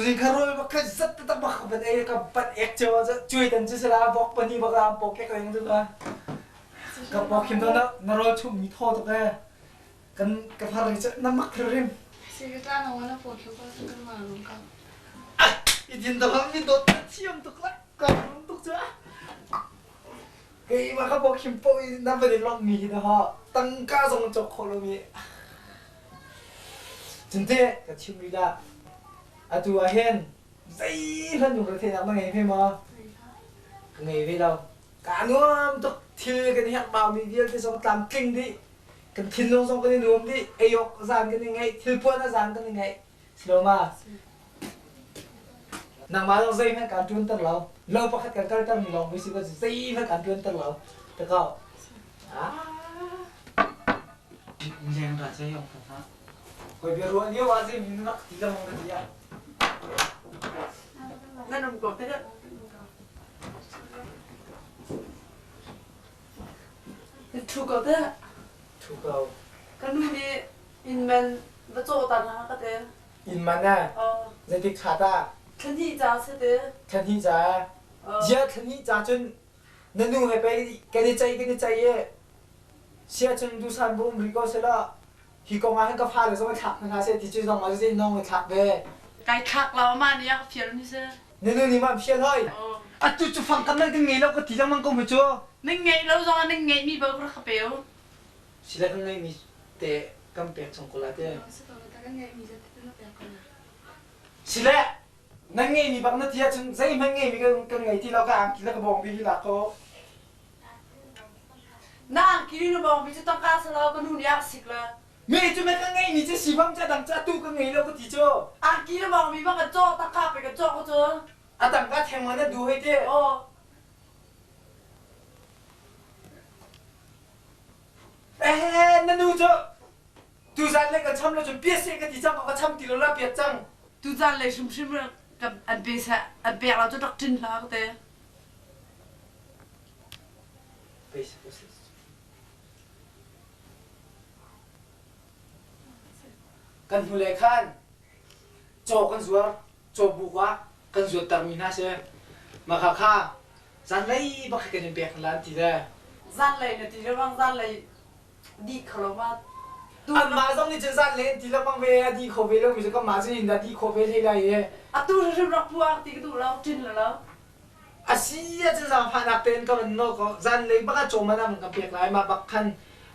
Tuzing kha rawl bak kha zat taktak bak ka van ei ka van ek cio ah cuai tan cu sila vok pani bak ah paw kek leng cu ka ka paw khim na na rawl chum mi thaw tuk e kan ka phar ri na mak rim Si ka tla na wana paw khiu ka kan ma rum ka. I din da mi dot na thiam tuk la ka rum tuk chu kei ma ka paw khim po i na van i lomh mi hi na ha tangka zong cawk kho lo mi Cunte ka chim rih dah. Atu ah hin zeihmanh lungretheihnak na ngei ve maw? Ka ngei ve lo. Kaa nuam tuk. Thil kan herhbaumi vialte zong tlamtling dih. Kan thinlung zong kan i nuam dih. Ei awk zaan kan i ngeih. Thilpuan a zaan kan i ngeih. Si lo ma? Nangmah zong zeihmanh kaan ṭuanter lo. Lo pakhat kan kaltermi lawng mui si ko zeihmanh kaan ṭuanter lo. Ka kau. Ah. Leng ra zei ong ka Koi bia ruah lio ah zei min rak ti lengmang ka ti ah. Nan um ko te. Thu ko te. Thu ko. Ka nu nih inn man va cawh ta hna ka te. Inn man ah? Zeitik thla ta? Thla hnih ca si te. Thla hnih ca? Zia thla hnih ca cun na nu he pei kan i ceih kan i ceih i siahcun duhsan va um rih ko selaw hi kong ah hin ka fale zong i thlak hna hlah seh ti cu zong ah zeitin nong i thlak ve. Kai thlak lo mah nih a ka fial mi si. Na nu nih mah fial hoi. Atu cu fang kam nan kan ngei lo ka ti lengmang ko mu cu. Nan ngeih lo zong ah nan ngeih mi bal ka pe u. Sile kan ngeih mi te kan pek chung ko la te. Sile nan ngeih mi bak na ti ahcun zeihmanh ngeih mi kan ngei ti lo ka angki le ka bawngbi hi lak ko. Na angki na bawngbi cu tangka sa lo ka nu nih a sik le. Me cu me ka ngeih mi cu sifam ca dang ca tu ka ngei lo ka ti cu. Angki na bawngbi bak kan cawk tangka pe kan cawk ko cu. A tangka theng ma na du hei te. Aw. Eh na nu cu tuzan le kan cham lo cun piat seh ka ti cang ko ka cham ti lo la piat cang. Tuzan le hrimhrim an pe seh an pek lo cu rak ṭin hlah ka te. Kan hnulei khan caw kan zuar, cawbuk ah kan zuattermi hna si. Mah kha kha zanlei bak kan in pek hna an ti le. Zanlei na ti lengmang zanlei dih kho lo ma. Anmah zong nih cun zanlei an ti lengmang ve a dih kho ve lomi cu kanmah cu in dah dih khawh ve hlei lai i. Atu hrim rak puak ti ka duh lo, ṭin lo lo. A si ahcun zaangfahnak tein ka van nawl ko. Zanlei bak ah cawm ah na kan pek lai. Mah bak khan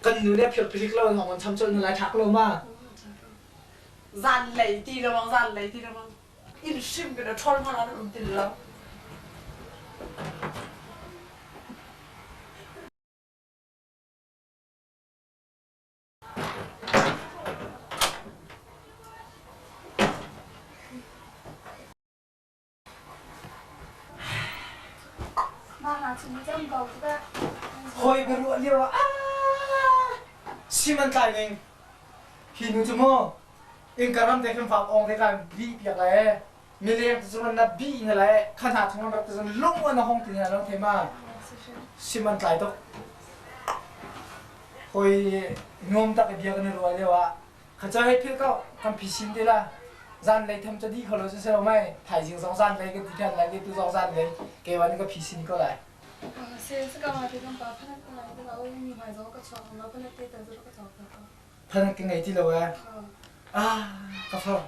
kan nu nih a phirphirik lo in hong kan cham colh hna lai ṭhak lo ma. Zanlei ti lo bang zanlei ti lo bang inn hrim kan ṭhawl hna nan um ti lo. Hawi ka ruah lio ah sim an tlai ning. Hi nu cu mu innka ram te khin fak ong te kan bih piak lai ee. Mileng te cu na bih na lai kha hna chung rak te cun lung an hong ti hna lo thei ma. Sim an tlai tuk. Hawi nuam tak i bia kan i ruah lio ah Kha hei philh ko, kan phisin te la. Zanlei tham ca dih kho lo si lo mai. Thaizing zong zanlei kan ti ṭhan lai, tu zong zanlei keimah nih ka phisin ko lai. Phanat ka ngei ti lo eh. Ah, ka far.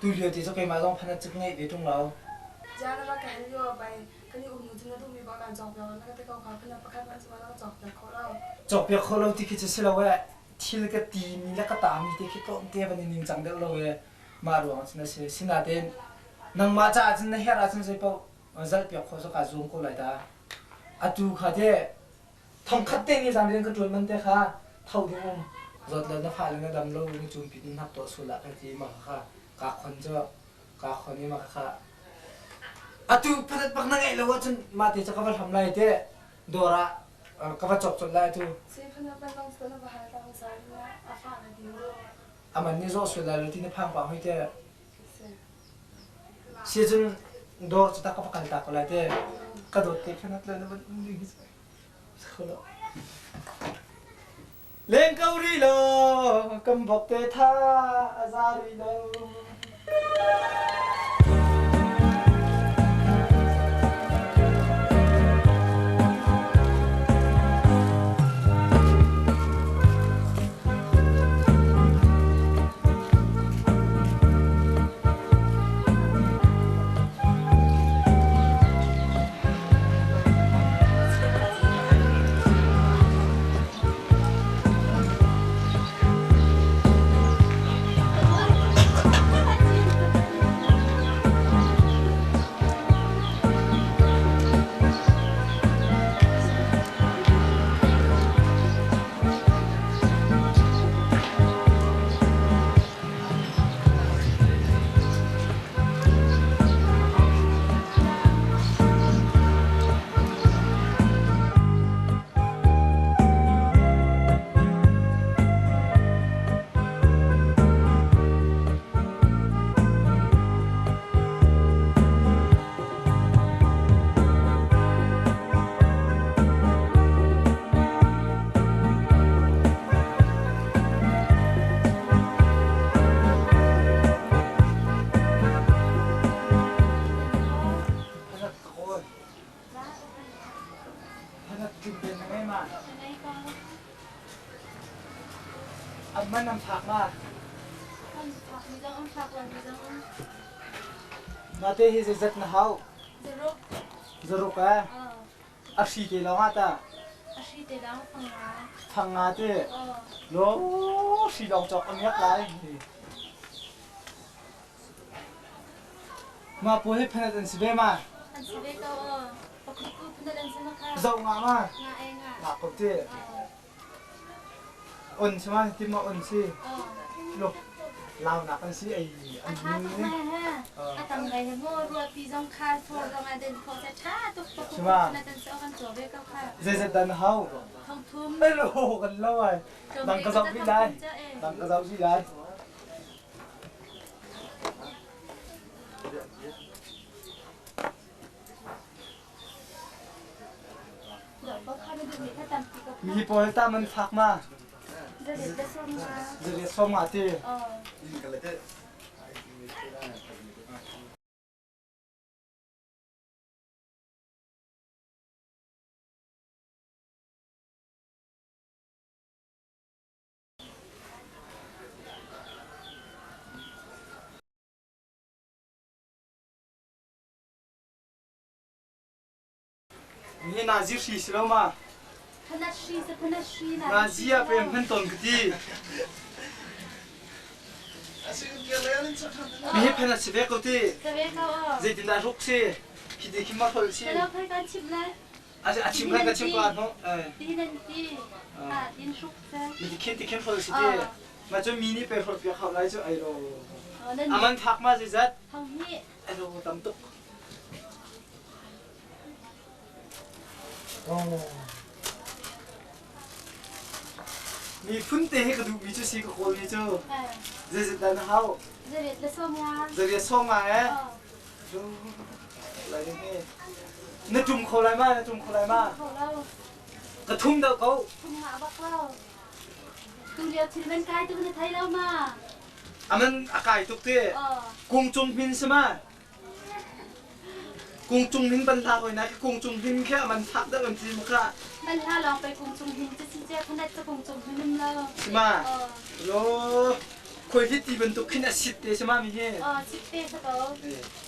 Tu lio te cu keimah zong phanat cu ka ngeih ve ṭung lo. Cawkpiak kho lo ti khi cu si lo eh. Thil ka timi le ka tami te khi tlawmte van i ningcang deuh lo i mah ruang cun a si. Sinain nangmah caah cun na herh ahcun zeipaoh zalhpiak khawh cu kaa zuam ko lai ta. Atu kha te thongkhat te nih zan rian ka ṭuan man te kha tho ding um zawt lo na fale na dam lo na cumpi in hnak tuah sual ah ka ti mah kha kaa khon cu kaa khon i mah kha atu phanat bak na ngeih lo ahcun mah te cu ka va hlam lai te dawr ah ka va cawk colh lai tu. Aman nih zawh sual lai lo ti na phang pah hoi te. Si cun dawr cu tak ka va kal ta ko lai te. Ka dawt te khanat le na van um ding hi. Leng ko rih lo, kan bok te tha a za rih lo. Man an phak ma? An phak mi zong an phak lo mi zong um. Mate hi zeizat na hau? Zaruk. Zaruk eh? A hri te lawng ah ta? A hri te lawng 5. 5 te? Lo hri lawng cawk a miak lai. Mah pawl hi phanat an si ve ma? An si ve ko aw. Pakhat ku phanat an si ma kha? Zoh nga ma? Nga e nga. Nga ko te. On si ma ti ma on si. Lo lau nak an si ei an tha tuk mai ha. A tam ngai he mo ruah pi zong kha for zong a den kho sa tha tuk pakhat ku phanat an si kan cho ve ko kha. Zei zat dan hau? 30. Ai lo kan lo ai. Dang ka zau bi lai. Dang ka zau bi lai. Mi pawl ta man fak ma? Zariat som nga ti. Ni nazi hri si lo ma? Nazi ah pe hman tawn ka ti. Mi hi phanat si ve ko ti. Zeitindah hruk si? Khi ti khi ma hrol si? A chim khan ka chim ko ahnu. Mi ti khin hrol si ti. Ma cu mi nih pe hrol piak hau lai cu ai ro. Aman thak ma zeizat? Ai ro tam tuk. Miphun te hi ka duhmi cu si ka kawlmi cu. Zeizat dah na hau? Zariat 50 eh? Lai ding hi. Na tum kho lai ma? Na tum kho lai ma? Ka thum deuh ko. Thum nga bak lo. Tu lio thil man kai tu na thei lo ma? Aman a kai tuk te. Kung cung hmin si ma? Kung cung hin ban hla hoi na kung cung hin khe man thak deuh an ti ma kha. Ban hla lawng pe kung cung hin ci si che phanat ca kung cung hin um lo. Si ma? Lo khoi hi ti bantuk khin a sit te si ma mi hi. Oh sit te sa ko.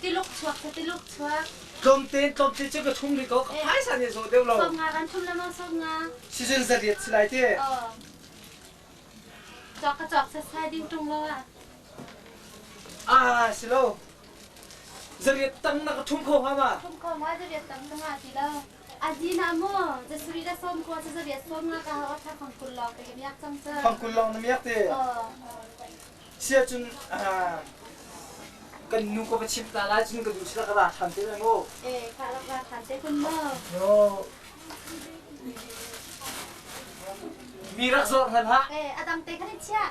Tiluk chuak sa tiluk chuak. Tlawmte tlawmte cu ka thum ri ko ka phaisa ne zo deuh lo. 50 kan thum lama 50. Season 8 si lai ti. Oh. Cawk ka cawk sa sai ding tung lo ah. Ah si lo. 8 tang na ka thum kho hnga ma? Thum kho hnga 8 tang na nga ti lo. Azi na mu 7 da 90 ca 8 50 ka ha tha 20 lawng te ka miak cang ca. 20 lawng na miak te. Sia cun kan nu ko va chim ta lai cun ka du sila ka ra than te lai mu. Eh ka rak ra than te kun mu. No. Mi rak zawr hlan ha. Eh adang te khan chia.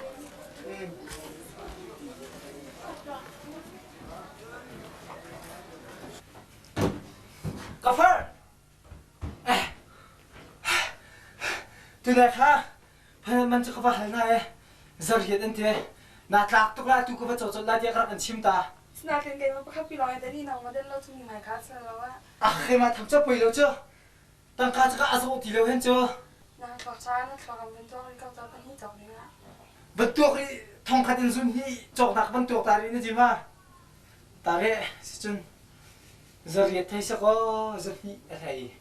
Ka far! Eh, tunai kha phan man cu ka va hal na e 8 an ti na tlak tuk la tu ka va cawcawt la tiah ka rak an chim ta. Sinakin keimah pakhat pi lawng i nang model lo chung ngai kha sa lo ah. Ah keimah tham cha pui lo cu. Tangka cu ka azo ti lo hen cu. Na thluak cha na thluak an van tuak ri ko ta 2 cawk ding ah. Van tuak ri 1000 in zun hi cawknak van tuak ta ri na jima. Ta re si cun 8 thei sakaw 2 a hlei.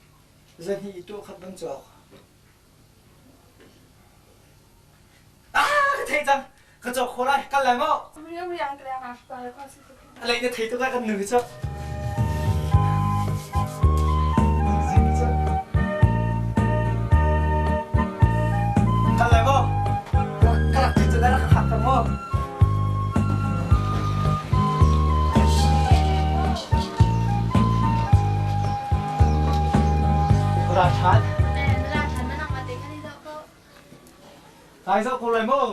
2 i tuah khat van cawk. Ah ka thei cang. Ka cawk kho lai. Kal lai maw? A lei na thei tuk lai kan nu hi cu. Kal lai maw? Ka rak ti cu na rak hak cang maw? Ra ṭhan. Kai zoh ko lai maw?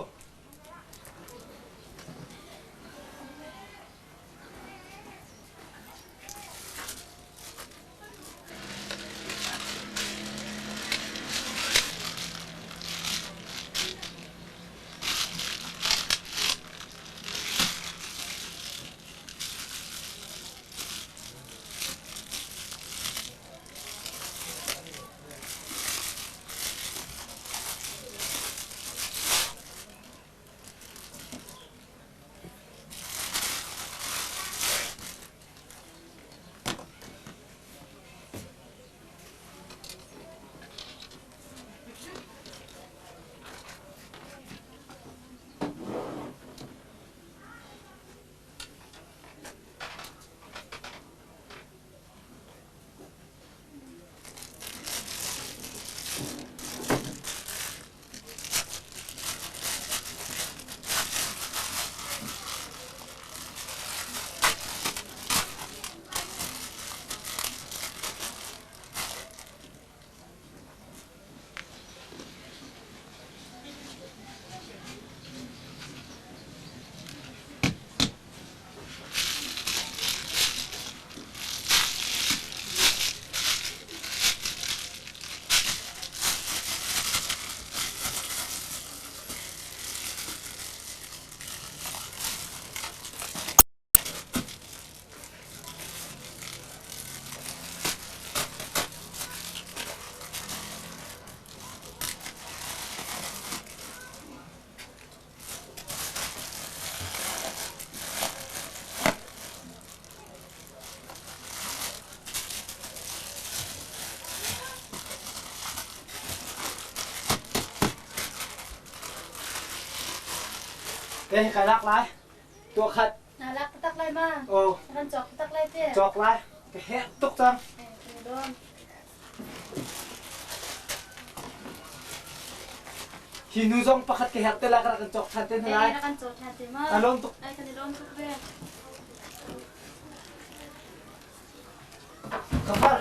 Te kai lak lai. Tuah khat. Na lak tak lai ma? Oh. Kan cawk tak lai te. Cawk lai. Ka hek tuk cang. Hi nu zong pakhat ka herh te lai ka kan cawk than te hna lai. Kan cawk than te ma. A lawm tuk. Ai kan i lawm tuk ve. Ka far.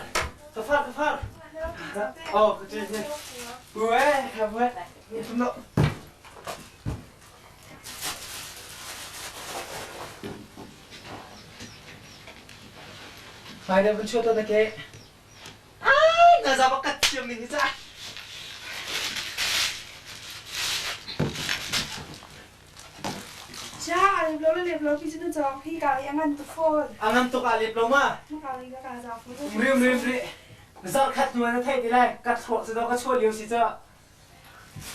Ka far ka far. Oh, ka ce ce. Ue, ka ue. No. Hmai deuh vun chuah tuah na ke. Ai, na za bak ka thiam ning hi ca. Cha a lep lo le lep lo pi cu na cawk hi ka i a ngan tuk fawn. A ngan tuk a lep lo ma? Ka i ka ka za fawn. Rim rim ri. Zarh khat hnu na theih ti lai. Ka thluak cu do ka chuah lio si cu.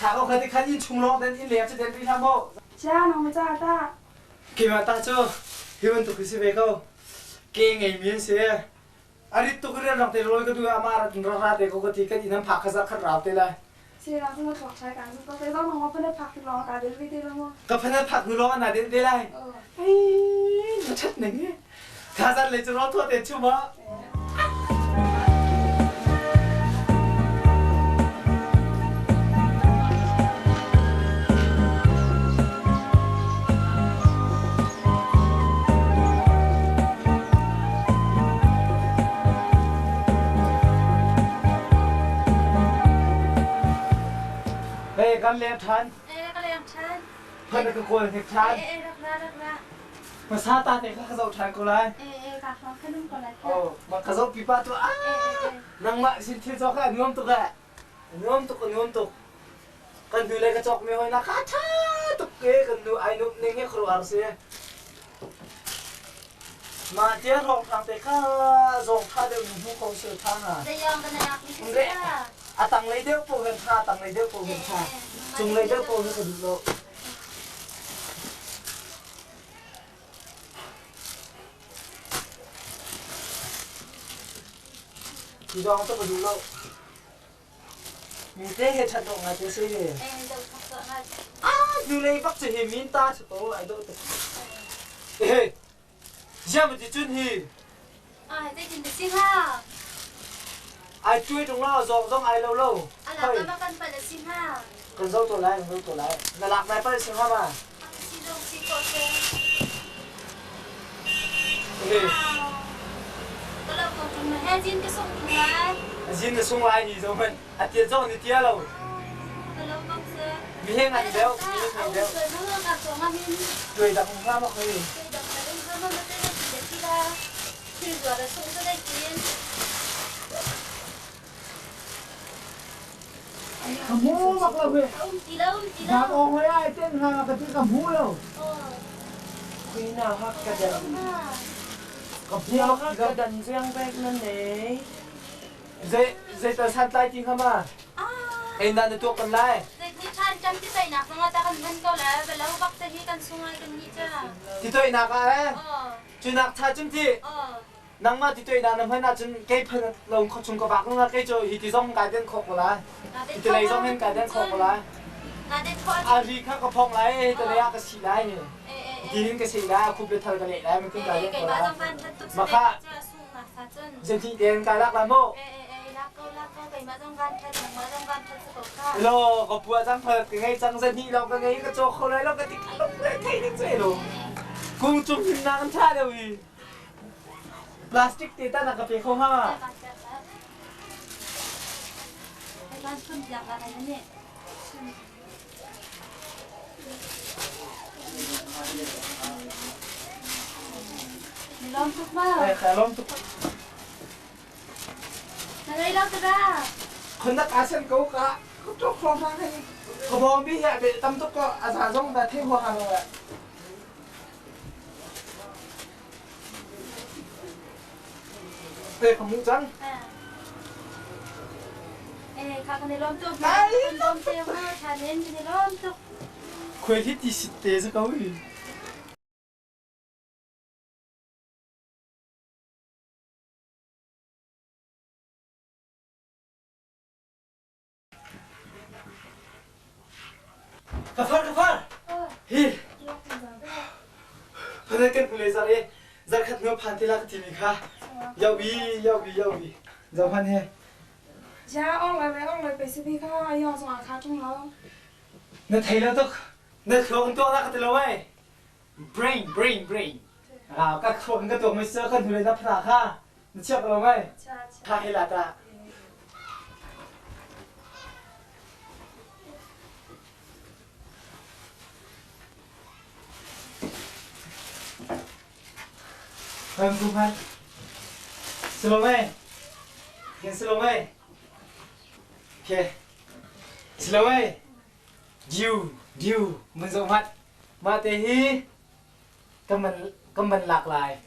Tha ko kha ti khan inn chung lawng den inn leng cu den rih hlah mu. Cha nang ma ca ta. Keimah ta cu hi bantuk hi si ve ko. Ke ngeimi an si. A rit tuk rian rang te rawl ka duh ama ra ra ra te ko ka ti kan inn an phak kha zarh khat rau te lai. Se la kuma thok chai kan su te zong nang phanat phak ti lawng ka del ve te la mo. Ka phanat phak nu lawng ana den te lai. Ai na that ning hi. Tha zan le cu rawl thua te chu ma. Hey, kan leng ṭhan. Eh, ka leng ṭhan. Phan ka kawl hnik ṭhan. Eh, eh, rak ra, rak ra. Hmasa ta te kha ka zoh ṭhan ko lai. Eh, eh, ka hrawng khanum ko lai. Oh, ma ka zoh pipa tu ah. Nangmah sin thil cawk a nuam tuk eh. Nuam tuk, nuam tuk. Kan hnu le ka cawk mi hoi na ka ṭha tuk ke kan nu ai nup ning he khuaruahar si. Mah tia hrawng thang te kha zawng tha deuh mi hmu ko sil tha ha. Zeiyong kan lak mi si A tanglei deuh po kan tha, tanglei deuh po kan tha. Cunglei deuh po hi ka duh lo. Hi zawng cu ka duh lo. Mi te he ṭhat dawh ngai te si. Ah, hnulei bak cu hi min ta cu ko ai dawh tuk. Eh, ziam ti cun hi. Ai, zeitin na si hnga? Ai tuai ṭung lo, zawng zong ai lo lo. A lak ah kan palh a si hnga. Kan zoh to lai, kan zoh to lai. Na lak nai palh si hnga ma? Si zong si ko seh. Eh. Ka lo ko ṭung na he zin ka sung ṭung lai. Zin na sung lai ni zo hmanh. A tia zong ni tia lo. Ka lo ko seh. Mi he ngan deuh, mi he ngan deuh. Tuai dak hnga ma khoi. Tuai dak hnga ma ma te na ti la. Thil zuar a sung te dai tin. Ka mu bak lo he. Um ti lo, um ti lo. Nak ong hoi ai ten nga ka ti ka mu lo. Kui na hak ka dan. Ka pia hak ka dan jiang bek na nei. Zei zei ta san tlai ti nga ma. Ei na na tuak kan lai. Zei ti than cam ti tai nak nga ta kan man ko la ba lo bak te hi kan sungai kan ni cha. Ti toi nak a eh. Cu nak tha cun ti. Nangmah ti tuai na na hman ahcun kei phan lo kho chung ka bak nga kei cu hi ti zong kai den khok ko lai. Hi ti lei zong hin kai den khok ko lai. A ri kha ka phong lai hi ti lei ah ka si lai ni. Ti hin ka si lai a khup le thal ka leh lai ma tin kai den ko lai. Ma kha zenti den kai lak lai mu. Lo ka pua cang phal ka ngei cang zan hi lo ka ngei ka caw kho lai lo ka tik lo thei ding che lo. Kung cung hin na kan tha deuh hi. Plastic te ta na ka pe kho ha. Lom tuk ma. Eh, lom tuk. Na rei lo ta da. Khon na ka sen ko ka ko tok phong thang hei. Ka bong bi he be tam tuk ko a za zong da the hua ha lo. Te ka mu cang. Eh, ka kan i lom tuk. Kan lom te ma tha nen kan i lom tuk. Khuai hi ti sit te za ko hi. Ka far ka far. Hi. Phanet kan hnulei zarh i zarkhat hnu phan te la ka timi kha. Yobi yobi yobi. Zohman he. Ja ong lai ong lai pe si bi kha ayo zong a kha tung lo. Na thei lo tuk. Na thluak in tuak la ka ti lo ai. Brain brain brain. Ah ka thluak in ka tuak mi sa kan hnulei na phana kha. Na chiak lo mai. Kha he la ta. Kan ku phan. Silomei. Ken silomei. Okay. Silomei. Diu, diu, mun zo mat. Ma te hi ka man ka man lak lai.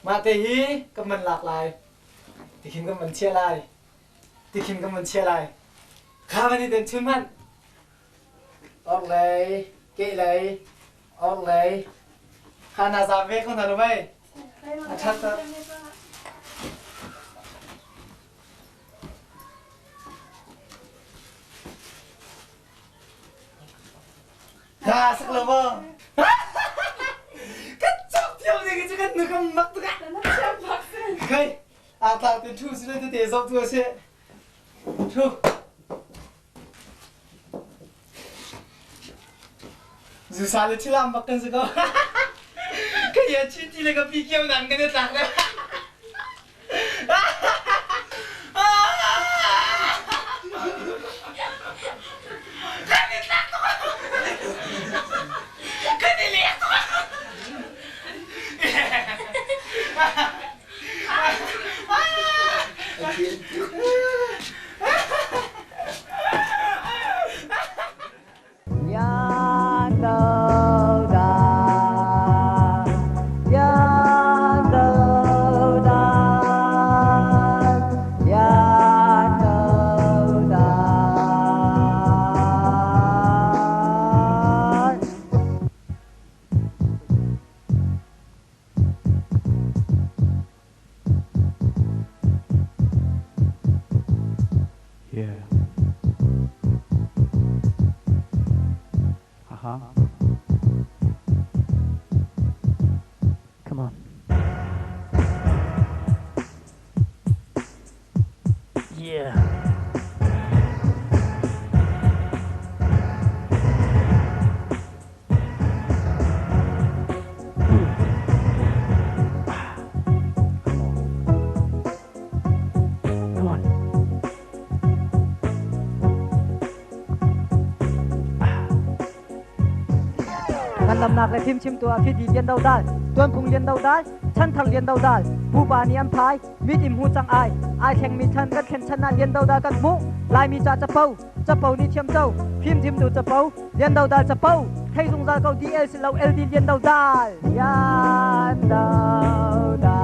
Ma te hi ka man lak lai. Tikhin ka man chia lai. Tikhin ka man chia lai. Kha van i den chun man. Orhlei, kehlei, orhlei. Kha na zaam ve ko hna lo mei? A ṭhat tak. Na sak lo maw? Ka cawk thiam ding cu kan nu kan mak tuk ah. Kai, aa tlak te ṭhu si le tete zoh tu a si. Ṭhu. Zusa le thilam bak kan si ko. Ka ya chin ti le ka pi kiau nang kan i tlak le. Kan i tlak tuk. Kan i lek tuk. Yeah. Uh-huh. Come on. Yeah. Come on. Ngandamnak le fimchimtu ah fidi lian dodal, tuanphung lian dodal, chanthar lian dodal, pupa nih an phai, mit in hmu cang ai, ai thlengmi chan kan thlen chan ah lian dodal kan hmuh, Laimi ca capo, capo nih thiam co, fimchimtu capo, Lian dodal capo, thei zungzal ko DL si lo LD Lian dodal. Lian dodal.